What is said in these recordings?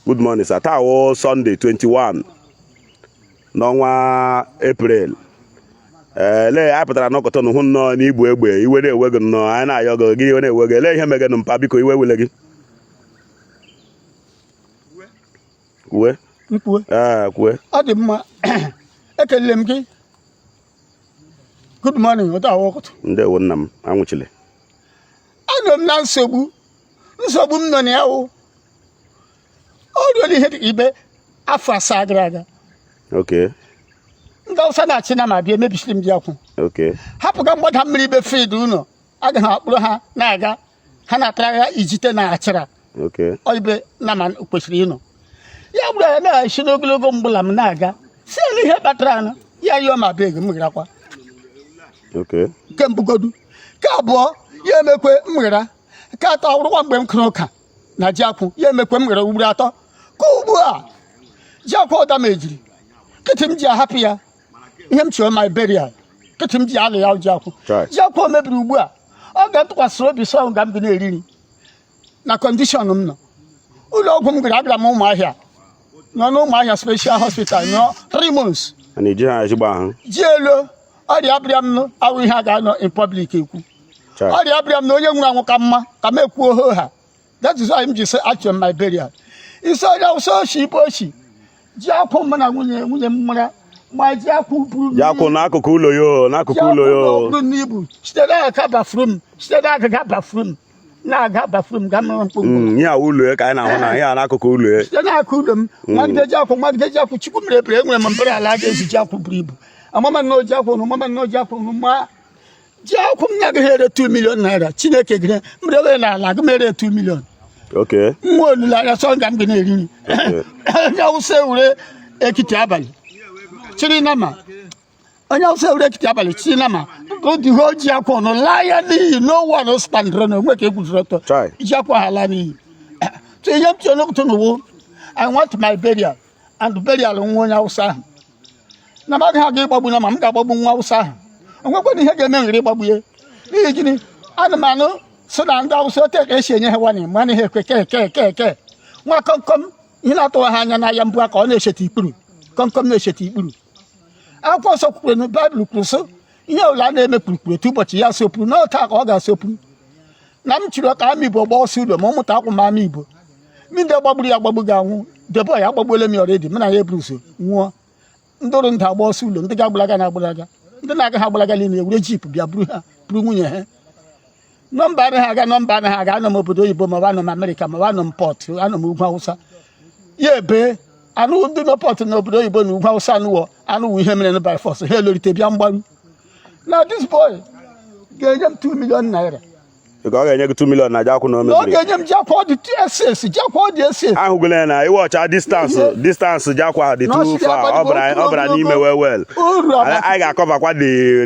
Good morning, sir. Taa wụ Sunday 21 n'ọnwa April. Ee, lee, anyị pụtara n'ọkọtọ na hụ nnọọ n'igbu egbe. Iwe na-ewe gị nnọọ. Anyị na-ayọ gị, gị iwe na-ewe gị. Elee ihe megenụ, mpa? Biko, iwe wele gị. Kwue. Mkpuwe. Ee, kwue. Ọ dị mma, ekelele m gị. Good morning, ụtọ awụ ụtụtụ. Ndewo, nna m, anwụchile. Anọ m na nsogbu. Nsogbu m nọ na ya wụ, o ruola ihe dịka ibe afọ 7 gara aga. Ndị Awụsa na-achị na ma bịa emebisiri m ji akwụ. Hapụga mgbada mmiri ibe field ụlọ, agaghị akpụrụ ha na-aga, ha na-atara ijite na achara. Ibe na ma kwesịrị ịnọ ya gburu ya na-esi n'ogologo mgbụla m na-aga si elu. Ihe kpatara anụ ya yọọ ma beg m gharakwa. Nke mbụgodu. Nke abụọ, ya emekwe m ghara. Nke atọ awụrụkwa mgbe m kụrụ ụka na ji akwụ, ya emekwe m ghara ugboro atọ. Ka ugbu a ji akwụ ọda m ejiri kịtị m ji ahapụ ya, ihe m chọrọ, my burial kịtị m ji alụ ya ji akwụ. Ji akwụ o mebiri ugbu a, ọ ga ntụkwasịrị obi sọ nga m bi na-eri nri na condition m nọ. Ụlọ ọgwụ m gara, agara m Ụmụahịa, nọ n'Ụmụahịa Special Hospital, nọ 3 months. A na-eji ha ezigbo ahụ. Ji elu ọrịa abịa m awụ ihe a ga-anọ in public ekwu. Ọrịa abịa m na onye nwụrụ anwụ ka mma ka m ekwuo ho ha. That is why m ji sị achọrọ m my burial. Isi onye Awụsa oshi ibe oshi ji akwụ m na nwunye m mara ma ji akwụ buru Ji akwụ n'akụkụ ụlọ yo, n'akụkụ ụlọ yo. Buru n'ibu site n'aka bathroom, site n'agaga bathroom, na-aga bathroom ga mara mkpụmkpụ. Ihe a ụlọ ya ka anyị na-ahụ na ihe a n'akụkụ ụlọ ya. Site n'aka ụlọ m magide ji akwụ, magide ji akwụ. Chukwu mere ebere, enwere m mbere ala a ga-ezu ji akwụ buru ibu. Amama nnọọ ji akwụ nụ, mama nnọọ ji akwụ nụ, ma ji akwụ m na-agaghị ere 2 million naira. Chineke gịrị m rewe n'ala aga m ere 2 million. Nwa olileanya sọ nga m ga na-eri nri. Onye Awụsa ewere ekiti abalị chiri nama, onye Awụsa ewere ekiti abalị chiri nama dị ho ji akwụ nụ laa ya n'iyi. No one standịrị na onwe ka egwuzoro ọtọ. Chai. Ji akwụ ha laa n'iyi. So ihe m chere n'ụtụ n'ụwụ, I want my burial and burial nwa onye Awụsa ahụ na m agaghị aga ịgbagbu na ma m ga-agbagbu nwa Awụsa ahụ. Onwekwana ihe ga-eme nghere ịgbagbu ya. N'ihi gịnị? Ana m anụ sị na ndị Awụsa ote ka esi enye ha wani ma anaghị ekwe ke ke ke ke nwa kọmkọm ihe na-atụwa ha anya n'ahịa mbụ ka ọ na-echeta ikpuru kọmkọm, na-echeta ikpuru. Akwụkwọ nsọ kwukwere na Baịbụl kwuru sị ihe ọbụla a na-eme kpurukpuru otu ụbọchị ya sopuru n'otu a ka ọ ga-asopuru. Na m chịrị ka ama Igbo gba ọsọ ụlọ ma ọ mụta akwụ ma ama Igbo ndị gbagburu ya agbagbu ga-anwụ debe ya agbagbuola m ya already. Mụ na ya eburu ụzọ nwụọ. Ndị ọrụ ndụ agba ọsọ ụlọ, ndị ga-agbalaga na-agbalaga, ndị na-agaghị agbalaga niile ewere jeep bịa buru ha, buru nwunye ha. Nọmba anaghị aga, nọmba anaghị aga. Anọ m obodo oyibo, ma ọ bụ anọ m Amerịka, ma ọ bụ anọ m Port, anọ m ugwu Awụsa. Ya ebe anụ ndị nọ Port na obodo oyibo na ugwu Awụsa anụwọ anụwụ ihe mere by force ha elorite bịa mgbaru na this boy ga-enye m 2 million naira. Ka ọ ga-enye gị 2 million na ji akwụ na o Na ọ mebiri? Ga-enye m ji akwụ, ọ dị ss ji akwụ, ọ dị ss. Ahụgụla ya na iwe ọcha. Distance, distance ji akwa dị too far. Ọ bara n'ime well well. Uru Anyị ga-acoverkwa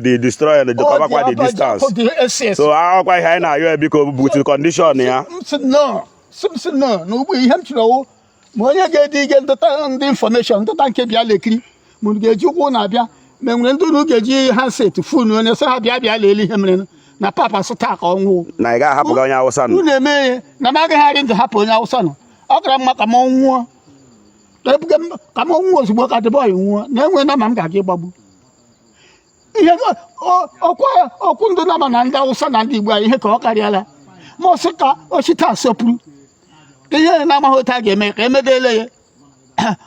the destroyer, the coverkwa the distance. Dị ss. So ọkwa ihe anyị na-ayọ ya, biko, with condition ya. M sị no, sị m sị no na ugbu ihe m chọrọ wụ ma onye ga-ede ige ndụta ndị information ndụta nke bịa lekiri, ma unu ga-eji ụkwụ na-abịa, ma enwere ndị unu ga-eji handset phone onye sị ha bịa, bịa leele ihe mere na papa sị taa ka ọ nwụọ. Na ị ga-ahapụga onye Awụsa nọ. Unu eme ya na m agaghị arị ndụ hapụ onye Awụsa nọ. Ọ kara mma ka m nwụọ, ka ebuga m, ka m nwụọ ozugbo, ka dịbọyị nwụọ na enwe na ma m ga-aga ịgbagbu ihe ọkwa ọkwụ ndị nama na ndị Awụsa na ndị Igbo a. Ihe ka ọ karịala ma ọ sị ka ochita sopuru ka ihe na-amaghị otu a ga-eme ka emedele ya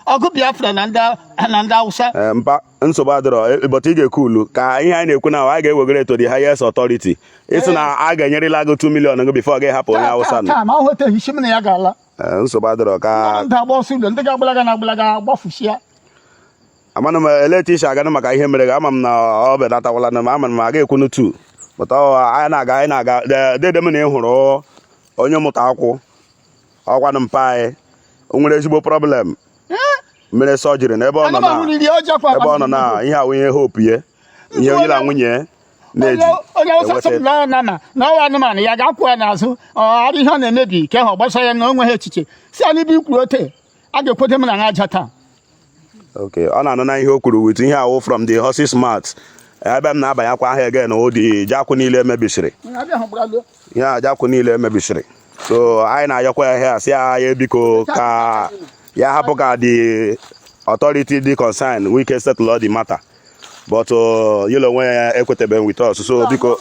ọgụ Biafra na ndị Awụsa. Ee, mpa, nsogbu adịrọ, but ị ga-ekwu ulu ka ihe anyị na-ekwu na anyị ga-ewegara to the highest authority. Ịsị na a ga-enyerịla gị 2 million gị before gị hapụ onye Awụsa nọ. Taa ma ahụteghị isi m na ya ga-ala. Ee, nsogbu adịrọ ka ndị agba ọsọ ụlọ, ndị ga-agbalaga na agbalaga gbafusia. Amanụ m ele etu isi aganụ maka ihe mere gị. Ama m na ọ belatawala na ama m aga ekwunu tu, but anyị na-aga, anyị na-aga. Dede m na ị hụrụ onye mụta akwụ ọkwanụ mpa anyị, o nwere ezigbo problem mere surgery na ebe ọ nọ na Anụmanụ riri ọjọọ kwa. Ebe ọ nọ na ihe awụ ihe hope ye, ihe onye na nwunye na-eji Onye Awụsa sị m na ọ nama na ọwa anụmanụ ya ga-akwụ ya n'azụ ọ ghara ihe ọ na-emebi ka ahụ gbasara ya na o nweghị echiche si ya n'ibe ikwuru ote a ga-ekwete m na ha aja taa. Ok, ọ na-anụ na ihe o kwuru with ihe awụ from the horse's mouth. Ebe m na-abanyakwa ahịa again, o dị ji akwụ niile emebisiri, ihe a ji akwụ niile emebisiri. So anyị na-ayọkwa ya ihe a, sị ya ya biko ka Ya hapụ ka the authority dị concerned nwee ike settle all the matter, but yụlọ onwe ya ekwetebeghị with us. So biko,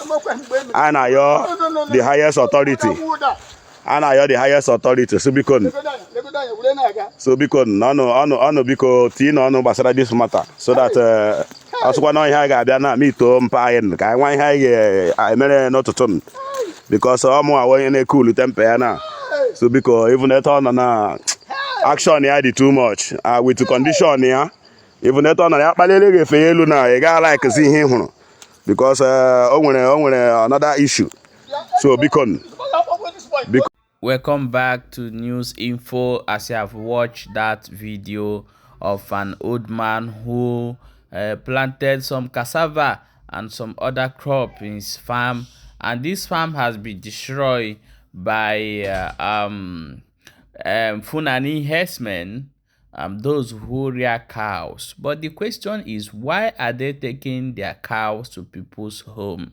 a na-ayọ the highest authority, a na-ayọ the highest authority, so biko, so biko, ọnụ ọnụ ọnụ, biko tii na ọnụ gbasara this matter so that ọ sịkwa na ihe anyị ga-abịa na mito mpa anyị ka anyị nwa ihe anyị ga-emere n'ụtụtụ m, because ọ mụ onye na-ekulu temper ya na. So biko, even etu ọ nọ na action ya dị too much with condition ya, even etu ọ nọ ya kpaliere gị efe ya elu na ị gaghị like ihe ị hụrụ, because o nwere another issue. So biko, biko. Welcome back to News Info. As you have watched that video of an old man who planted some cassava and some other crop in his farm, and this farm has been destroyed by Fulani herdsmen, those who rear cows. But the question is, why are they taking their cows to people's home?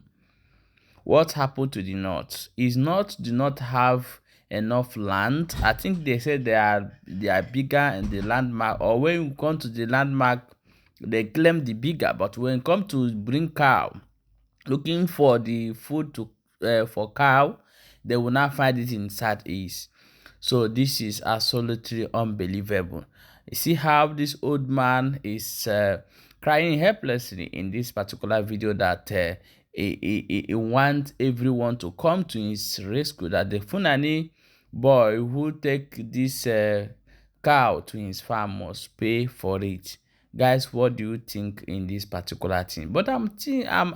What happened to the north? Is not do not have enough land? I think they said they are bigger in the landmark, or when you come to the landmark, they claim the bigger. But when come to bring cow, looking for the food to for cow, they will not find it in southeast. So this is absolutely unbelievable. You see how this old man is crying helplessly in this particular video that he wants everyone to come to his rescue, that the Fulani boy who take this cow to his farm must pay for it. Guys, what do you think in this particular thing? But I'm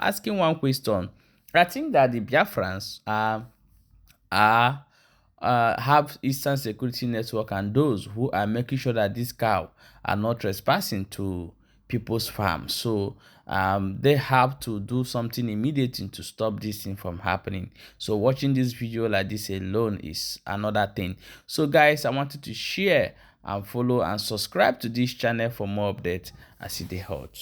asking one question. I think that the Biafrans are have Eastern Security Network and those who are making sure that this cow are not trespassing to people's farms. So they have to do something immediately to stop this thing from happening. So watching this video like this alone is another thing. So guys, I wanted to share and follow and subscribe to this channel for more updates as it dey hot.